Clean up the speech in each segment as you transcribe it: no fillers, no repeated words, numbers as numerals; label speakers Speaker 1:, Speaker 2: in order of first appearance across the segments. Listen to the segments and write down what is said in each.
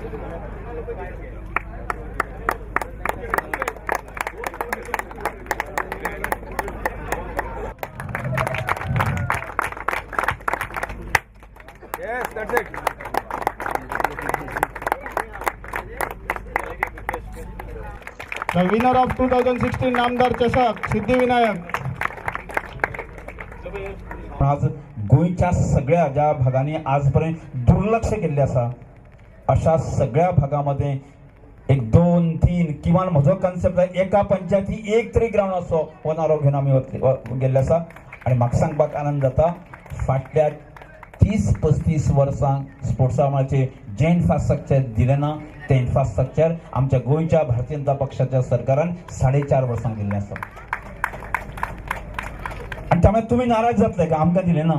Speaker 1: Yes, that's it.
Speaker 2: The winner of 2016 Namdar Chashak, Siddhi Vinayak.
Speaker 3: आज गोंयच्या सगळ्या ज्या भागांनी आजपर्यंत दुर्लक्ष केल्लें आसा, अशा सगळ्या भागामध्ये एक, दोन, तीन, किमान म्हजो कन्सेप्ट एका पंचायती एक तरी ग्रावंड आसचो हो नारो घेवन आमी गेल्ले आसा. आनी म्हाका सांगपाक आनंद जाता, फाटल्या 30-35 वर्सांक स्पोर्ट्सा मळाचेर जें इन्फ्रास्ट्रक्चर दिलें ना, तें इन्फ्रास्ट्रक्चर आमच्या गोंयच्या भारतीय जनता पक्षाच्या सरकारान 4.5 वर्सांक दिल्लें आसा. आनी त्यामुळे तुमी नाराज जातले का आमकां दिलें ना.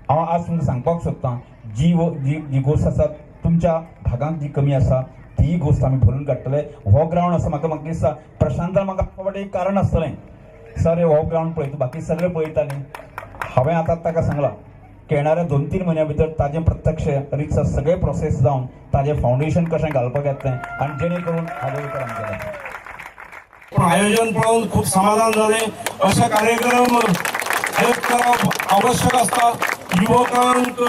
Speaker 3: हांव आज तुमकां सांगपाक सोदतां, जी जी जी गोश्ट आसा, तुमच्या भागांत जी कमी आसा, ती गोश्ट आमी भरून काडटले. हो ग्रावंड आसा, म्हाका म्हाका दिसता प्रशांतान म्हाका एक कारण आसतलें, सर हो ग्रावंड पळयता, बाकी सगळे पळयता न्ही. हांवें आतां ताका सांगलां की येणाऱ्या 2-3 म्हयन्या भितर ताजें प्रत्यक्ष रितसर सगळे प्रोसेस जावन ताजें फावंडेशन कशें घालपाक येतलें आनी जेणे करून हाजो विचार आमी केला.
Speaker 4: पण आयोजन पळोवन खूप समाधान जालें. अशे कार्यक्रम आयोजित करप आवश्यक आसता. युवकांक,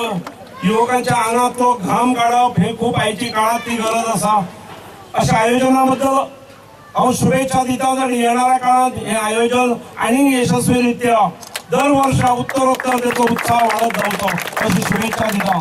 Speaker 4: युवकांच्या आंगात तो घाम काडप हे खूप आयची काळात ती गरज आसा. अशा आयोजना बद्दल हांव शुभेच्छा दिता आनी येणाऱ्या काळात हे आयोजन आनीक यशस्वी रित्या दर वर्षा उत्तरोत्तर त्याचो उत्साह वाडत जावचो अशी शुभेच्छा दिता.